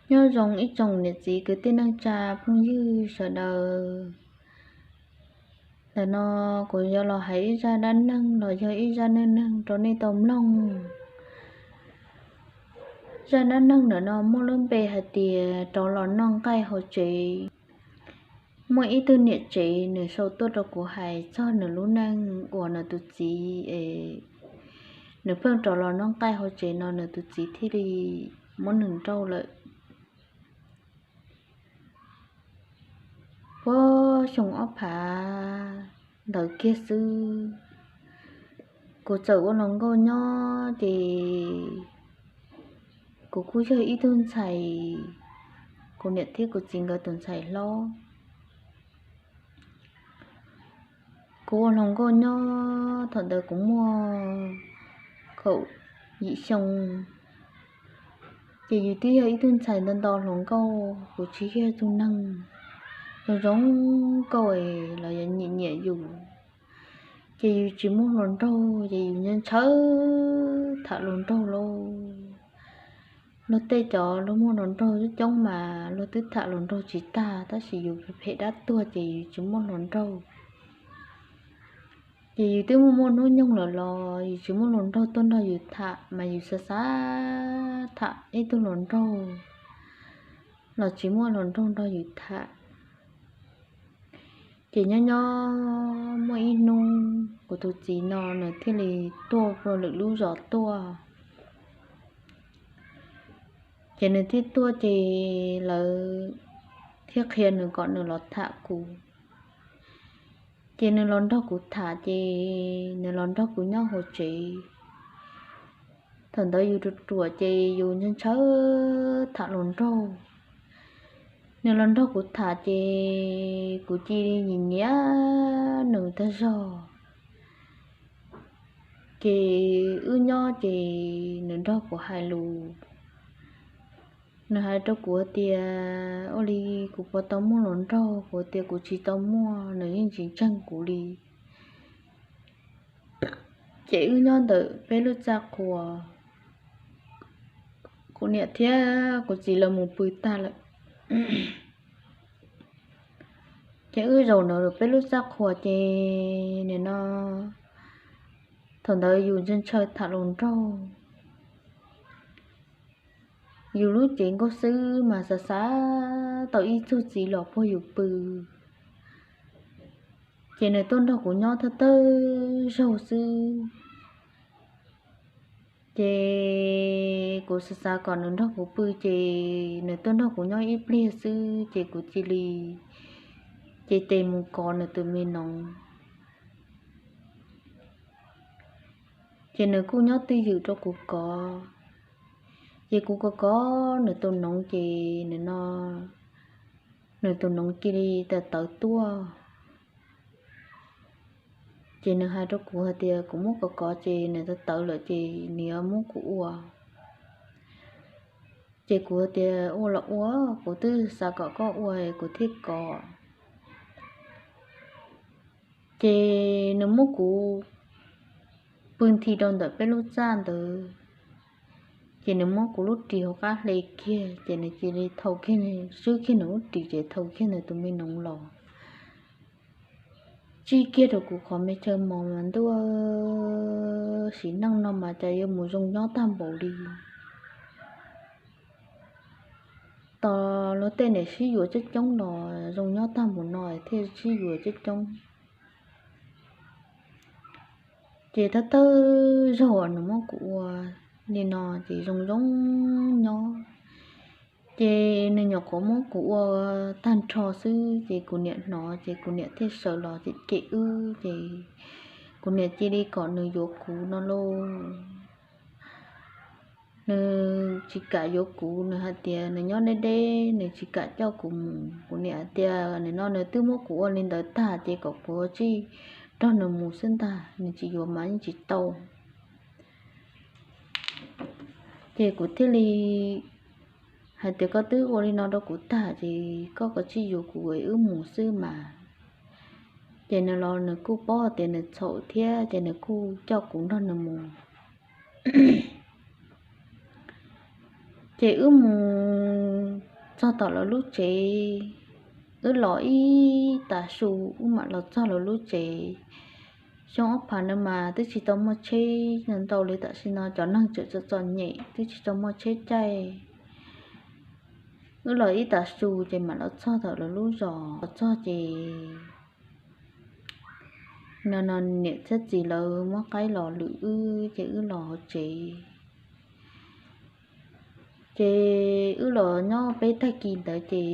Nyob zoo ib tsoom niam txiv kwv tij neej tsa phooj ywg sawv daws. Ntawm no kuv yuav los hais ib zaj dab neeg los yog ib zaj neej neeg rau nej tau mloog. Zaj dab neeg ntawm no muaj lub npe hais tias rov los noj nqaij hauv tsev. Muaj ib tug niam tsev nws sau tuaj rau kuv hais txog nws lub neej uas nws tus txiv es nws pheej rov los noj nqaij hauv tsev no nws tus txiv thiaj li muab nws nrauj lawm. Puag xyoo ob phav ntawd kiag xwb, kuv txawm ua hluas nkauj nyob ces kuv kuj yog ib tug ntxhais, kuv niam thiab kuv txiv nkawd tus ntxhais hlob. Kuv ua hluas nkauj nyob thaum ntawd kuv muaj kaum yim xyoo, ces yus twb yog ib tug ntxhais nto nto hluas nkauj, kuv tsis yog tus neeg zoo zoo nkauj los yog nyiam nyiam yus, ces yus tsis muaj hluas nraug ces yus ntshaw tham hluas nraug lauj. Luag tej cov luag muaj hluas nraug coob coob mas luag twb tham hluas nraug tsis tag, tab sis yus phem dab tuag ces yus tsis muaj hluas nraug. Ces yus twb muaj muaj hnub nyoog lawm los yus tsis muaj hluas nraug tuaj nrog yus tham, mas yus xav xav tham ib tug hluas nraug los tsis muaj hluas nraug nrog yus tham. Ces nyob nyob muaj ib hnub kuv tus txiv no nws thiaj li tuaj rau lwm lub zos tuaj. Ces nws thiaj tuaj ces lawv thiaj qhia nws kom nws los tham kuv. Ces nws los nrog kuv tham ces nws los nrog kuv nyob hauv tsev. Thaum ntawd yus ruam ruam ces yus ntshaw ntshaw tham hluas nraug. Nws los nrog kuv tham ces kuv cia li nyiam nyiam nws tag zog. Ces wb nyob ces nws nrog kuv hais lus. Nws hais rau kuv tias ua li kuv puas tau muaj hluas nraug, kuv tias kuv tsis tau muaj, nws yeej tsis ntseeg kuv li. Ces wb nyob ntawm peb lub txaj qhua, kuv niam thiab kuv txiv lawv mus pw tag lawm. Ces wb zaum ntawm peb lub txaj qhua ces nim no thaum ntawd yus ntshaw ntshaw tham hluas nraug. Yus lub cev nkauj xwb mas xav xav tau ib tug txiv los puag yus pw. Ces nws tuaj nrog kuv nyob thawj thawj zaug xwb. Ces kuv xav xav kom nws nrog kuv pw ces nws tuaj nrog kuv nyob ib pliag xwb ces kuv cia li ces tes mus kov nws tus me noov. Ces nws kuj nyob twj ywm rau kuv kov. Ces kuv kov kov nws tus noov ces nim no nws tus noov cia li tawv tawv tuaj. Ces nws hais rau kuv hais tias kuv muab kov kov ces nws tawv tawv lawm ces nws yuav muab kuv ua. Ces kuv hais tias ua los ua, kuv twb xav kom koj ua kuv thiaj kov. Ces nws muab kuv pw nthi rau ntawm peb lub txaj ntawd. Ces nws muab kuv lub ris hauv qab hle kiag ces nws cia li thau kiag, swb kiag nws lub ris ces thau kiag nws tus me noov los. Tsij kiag rau kuv qhov me chaw mos mas ntuj, sim neej no mas cas yuav mus zoo nyob tag npaum li. Tos luag tej niam sib yuav coob coob los zoo nyob tag npaum no thiaj sib yuav coob coob. Ces thawj thawj zaug nws muab kuv ua li no ces zoo zoo nyob. Ces nws nyuam qhuav muab kuv ua tag nrho xwb ces kuv niam hnov ces kuv niam thiaj sawv los cem cem wb ces kuv niam cia li kom nws yuav kuv no lauj. Nws tsis kam yuav kuv, nws hais tias nws nyob deb deb, nws tsis kam coj kuv mus. Kuv niam hais tias nim no nws twb muab kuv ua li ntawd tag ces kom kuv ua tsij nrog nws mus xwb ntag, nws tsis yuav mas yeej tsis tau. Ces kuv thiaj li hais tias koj twb ua li no rau kuv tag ces koj kav tsij yuav kuv wb mus xwb mas. Ces nws los nws kuj paub hais tias nws txhaum thiab ces nws kuj coj kuv nrog nws mus. Ces wb mus Txog tom lawv lub tsev, wb los ib tav su wb mam los txog lawv lub tsev. Xyoo ob phav ntawd mas twb tsis tau muaj tsheb ntau li tam sim no, cov neeg tseem txom txom nyem twb tsis tau muaj tsheb caij. Wb los ib tav su ces mam los txog tom lawv lub zos, los txog ces no no niam thiab txiv lawv muab qaib los lwm wb ces wb los hauv tsev. Ces wb los nyob peb tag kis ntawd ces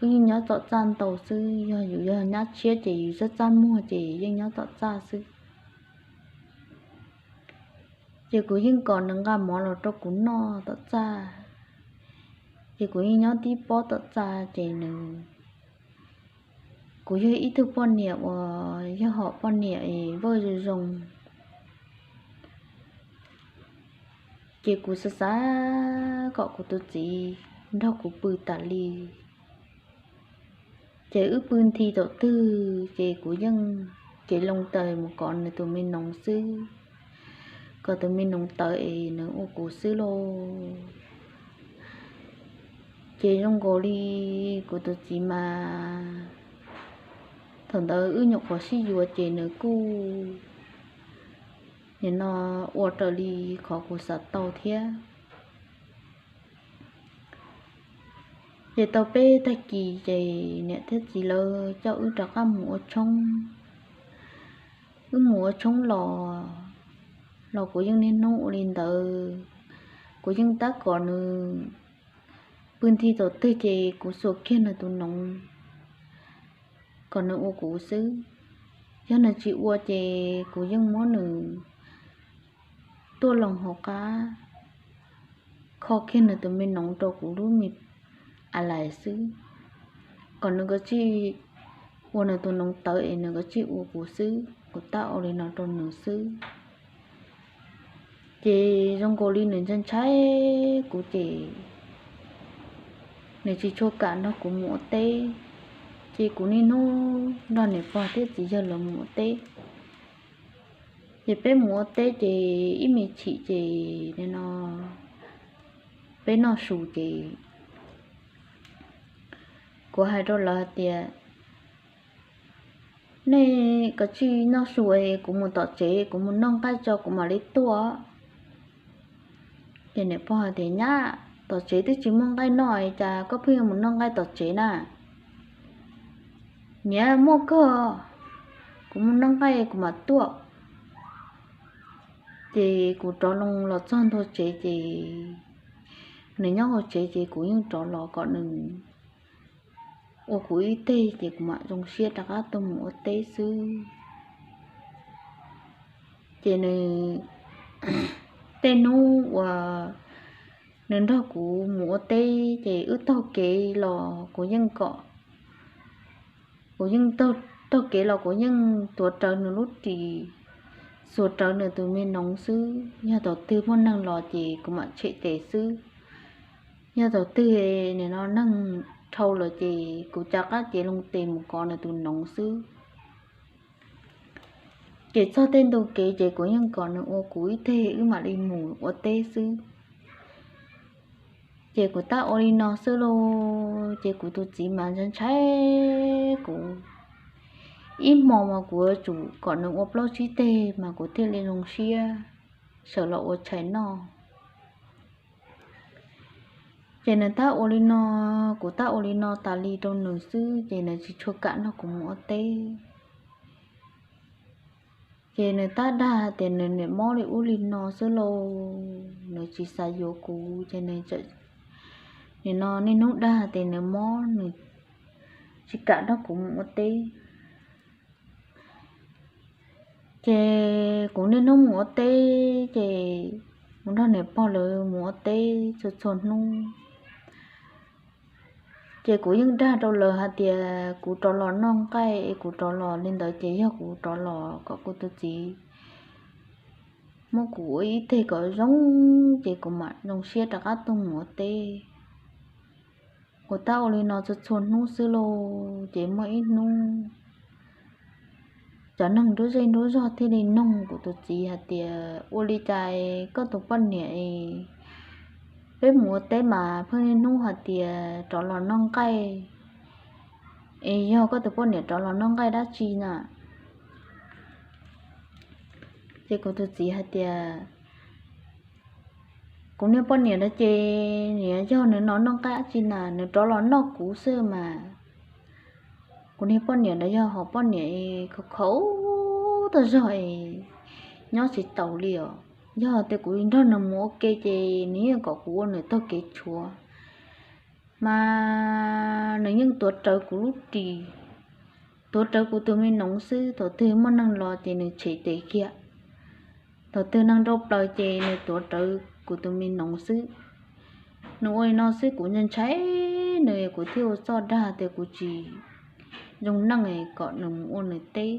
wb yeej nyob tom txaj ntau xwb, yog yus yog nyab tshiab ces yus txaj txaj muag ces yeej nyob tom txaj xwb. Ces kuv yeej kom nws nqa mov los rau kuv noj tom txaj, ces kuv yeej nyob tib pob tom txaj ces nws, kuv yog ib tug poj niam uas yog hom poj niam vaj zoo zoo, ces kuv xav xav kom kuv tus txiv nrog kuv pw tas li. Ces wb pw nthi thaum twg ces kuv yeej cev loo taws mus kov nws tus me noov xwb, kom tus me noov tawv es nws ua kuv xwb lauj. Ces zoo nkaus li kuv tus txiv mas thaum ntawd wb nyuam qhuav sib yuav ces nws kuj nim no ua raws li qhov kuv xav tau thiab. Ces tau peb tag kis ces niam thiab txiv lawv coj wb rov qab mus ua tshoob. Wb mus ua tshoob los, los kuv yeej niaj hnub ua li ntawd, kuv yeej tab kom nws pw nthi thaum twg ces kuv xuas kiag nws tus noov kom nws ua kuv xwb. Yog nws tsis ua ces kuv yeej muab nws tuaj loo hauv qab, kho kiag nws tus me noov rau kuv lub me a lais xwb, kom nws kav tsij ua nws tus noov tawv es nws kav tsij ua kuv xwb, kuv tab ua li no rau nws xwb. Ces zoo nkaus li nws ntshai ntshai kuv ces nws tsis tshua kam nrog kuv mus ua teb, ces kuv niaj hnub nrog niam pog thiab txiv yawg lawv mus ua teb. Ces peb mus ua teb ces ib me chim ces no peb noj su ces kuv hais rau lawv hais tias, nej kav tsij noj su es kuv mus tom tsev, kuv mus noj nqaij tso kuv mam li tuaj. Ces niam pog hais tias, nyab, tom tsev twb tsis muaj nqaij noj cas koj pheej yuav mus noj nqaij tom tsev na? Niam, muaj kawg, kuv mus noj nqaij kuv mam tuaj. Ces kuv rov loo los txog ntua tsev ces nws nyob hauv tsev ces kuv yeej rov los kom nws ua kuv ib teg ces kuv mam zoo siab rov qab tuaj mus ua teb xwb. Ces nws, tej hnub uas nws nrog kuv mus ua teb ces wb taug kev los kuv yeej kom, kuv yeej taug kev los kuv yeej tuav rawv nws lub ris, xuas rawv nws tus me noov xwb. Yog thaum twg muaj neeg los ces kuv mam tshem tes xwb. Yog thaum twg nim no neeg dhau lawm ces kuv rov qab cev loo tes mus kov nws tus noov xwb. Ces txog tej ntu kev ces kuv yeej kom nws ua kuv ib teg wb mam li mus ua teb xwb. Ces kuv tab ua li no xwb lauj, ces kuv tus txiv mas ntshai ntshai kuv. Ib hmo mas kuv yuav tsum kom nws ua plaub tsib teg mas kuv thiaj li zoo siab sawv los ua tshais noj. Ces nws tab ua li no, kuv tab ua li no tas li rau nws xwb ces nws tsis tshua kam nrog kuv mus ua teb. Ces nws tab dag tias nws niam mob li ub li no xwb lauj, nws tsis xav yuav kuv ces nws txawm, nim no niaj hnub dag tias nws mob, nws tsis kam nrog kuv mus ua teb. Ces kuv niaj hnub mus ua teb, ces mus nrog niam pog lawv mus ua teb txhua txhua hnub. Ces kuv yeej dag rau lawv hais tias kuv rov los noj nqaij es kuv rov los li ntawd ces yog kuv rov los kom kuv tus txiv muab kuv ua ib teg kom zoo, ces kuv mam zoo siab rov qab tuaj mus ua teb. Kuv tab ua li no txhua txhua hnub xwb lauj, ces muaj ib hnub cov neeg nruab zej nruab zog thiaj li noog kuv tus txiv hais tias, ua li cas koj tus poj niam es Peb mus ua teb mas pheej niaj hnub hais tias rov los noj nqaij, es yog koj tus poj niam rov los noj nqaij dab tsi na? Ces kuv tus txiv hais tias, kuv niag poj niam ntawd ces nws yog nws los noj nqaij dab tsi na, nws rov los noj kuv xwb mas. Kuv niag poj niam ntawd yog hom poj niam khaus khaus tag zog es nyob tsis taus li os. Yog tias kuv nrog nws mus ua ke ces nws yeej kom kuv ua nws taug kev tshuav, mas nws yeej tuav rawv kuv lub ris, tuav rawv kuv tus me noov xwb. Thaum twg muaj neeg los ces nws tshem tes kiag, thaum twg neeg nrau plaws ces nws tuav rawv kuv tus me noov xwb. Nws ua li no xwb kuv ntshai ntshai nws, kuv thiaj ua txuj dag tias kuv tsis zoo neej kom nws mus ua nws teb.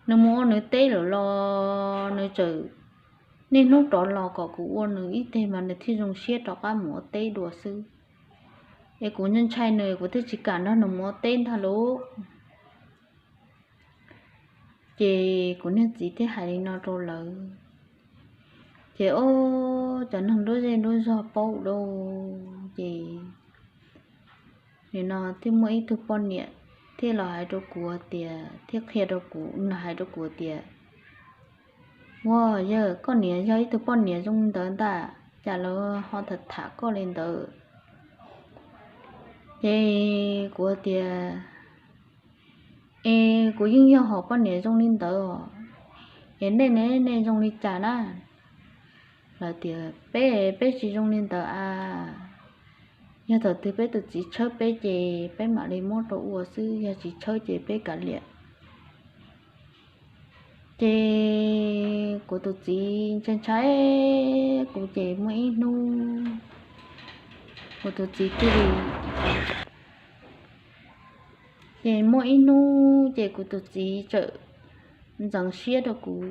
Nws mus ua nws teb lawm los nws txawm niaj hnub rov los kom kuv ua nws ib teg mas nws thiaj zoo siab rov qab mus ua teb dua xwb. Es kuv ntshai ntshai nws, kuv thiaj tsis kam nrog nws mus ua teb ntag lauj. Ces kuv niag txiv thiaj hais li no rau lawv. Ces ob cov neeg nruab zej nruab zog paub lawm ces nim no thiaj muaj ib tug poj niam thiaj los hais rau kuv tias, thiaj qhia rau kuv, hais rau kuv tias, ua, yawg, koj niam yog ib tug poj niam zoo li ntawd ntag, cas lawv ho tham tham koj li ntawd? Ces kuv tias, es kuv yeej yog hom poj niam zoo li ntawd, es nej ne, nej zoo li cas na? Lawv tias, peb, peb tsis zoo li ntawd a, yog thaum twg peb tus txiv tshawb peb ces peb mam li muab rau ua xwb, yog tsis tshawb ces peb kav liam. Ces kuv tus txiv ntshai ntshai kuv ces muaj ib hnub kuv tus txiv thiaj li, ces muaj ib hnub ces kuv tus txiv txawm ntxeev siab rau kuv.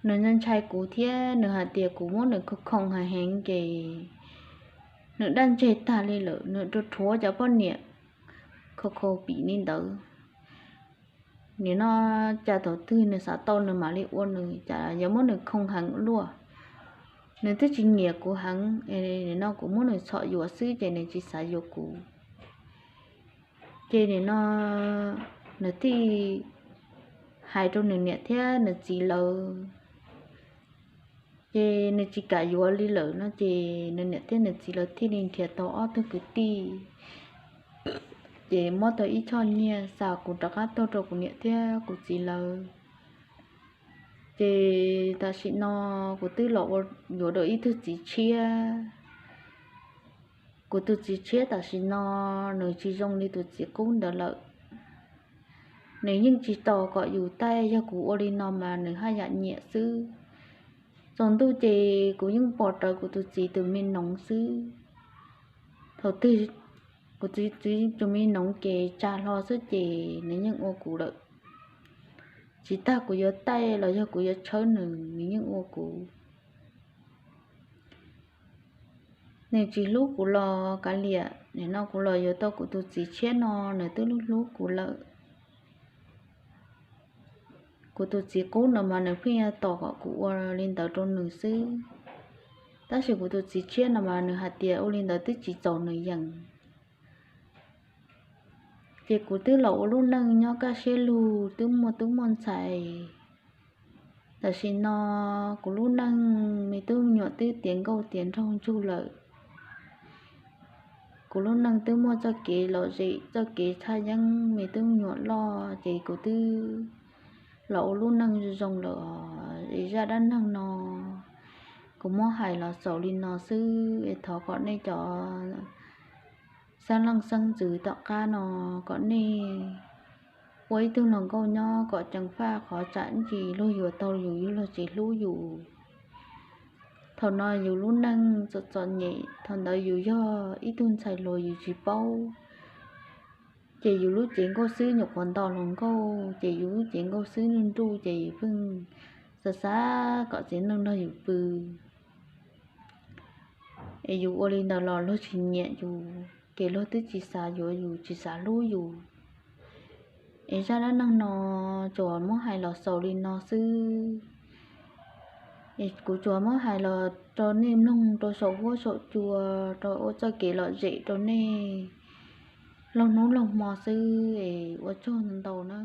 Nws ntshai ntshai kuv thiab nws hais tias kuv muab nws khaus khaus heev heev ces nws daj ntseg tag li lawm, nws rhuav rhuav cov poj niam khaus khaus pim li ntawd. Nim no cas thaum twg nws xav tau nws mam li ua nws, cas yuav muab nws khaus heev luaj. Nws twb tsis nyiam kuv heev, nim no kuv muab nws txhom yuav xwb ces nws tsis xav yuav kuv. Ces nim no nws thiaj hais rau nws niam thiab nws txiv lawv, ces nws tsis kam yuav li lawm no ces nws niam thiab nws txiv lawv thiaj li nrhiav tau ob tug kwv tij, ces muab tau ib choj nyiaj xa kuv rov qab tuaj rau kuv niam thiab kuv txiv lawv. Ces tam sim no kuv twb los ua, yuav dua ib tug txiv tshiab. Kuv tus txiv tshiab tam sim no nws tsis zoo li tus txiv qub ntawd lawm. Nws yeej tsis tos kom yus taij, yog kuv ua li no mas nws haj yam nyiam xwb. Tsaus ntuj ces kuv yeej pom rawv kuv tus txiv tus me noov xwb. Thaum twg kuv txiv tus me noov ces tsa hlo xwb ces nws yeej ua kuv lawm. Tsis tas kuv yuav taij los yog kuv yuav tshawb nws, nws yeej ua kuv. Nws tsis hlub kuv los kav liam, nim no kuv los yuav tau kuv tus txiv tshiab no, nws twb hlub hlub kuv lawm. Kuv tus txiv qub no mas nws pheej yuav tos kom kuv ua li ntawd rau nws xwb. Tab sis kuv tus txiv tshiab no mas nws hais tias ua li ntawd twb tsis txaus nws yees. Ces kuv twb los ua lub neej nyob kaj siab lug, twb muaj tub muaj ntxhais. Tam sim no kuv lub neej me tub me nyuam twb tiav nkauj tiav nraug ntsug lawm. Kuv lub neej twb muaj txoj kev lom zem, txoj kev txhaj yeeb, me tub me nyuam loj, ces kuv twb los ua lub neej zoo lawm os. Es zaj dab neeg no kuv muab hais los xaus li no xwb, es thov kom nej cov xeeb leej xeeb ntxwv tom qab no kom nej ua ib tug hluas nkauj nyob kom ceev faj, qhov tsam ntsis luag yuav tau yus, yus luag tsis hlub yus. Thaum no yus lub neej txom txom nyem, thaum ntawd yus yog ib tug ntxhais hluas yus tsis paub, ces yus lub cev nkauj xwb nyuam qhuav nto hluas nkauj, ces yus lub cev nkauj xwb nruj nruj ces yus pheej xav xav kom txiv neej nrog yus pw. Es yus ua li ntawd los luag tsis nyiam yus, ces luag twb tsis xav yuav yus, tsis xav hlub yus. Es zaj dab neeg no tsuas muab hais los xaus li no xwb. Es kuv tsuas muab hais los rau nej mloog rau saum huab saum cua, rau ua txoj kev lom zem rau nej laug hnub laug hmo xwb es ua tsaug ntau na.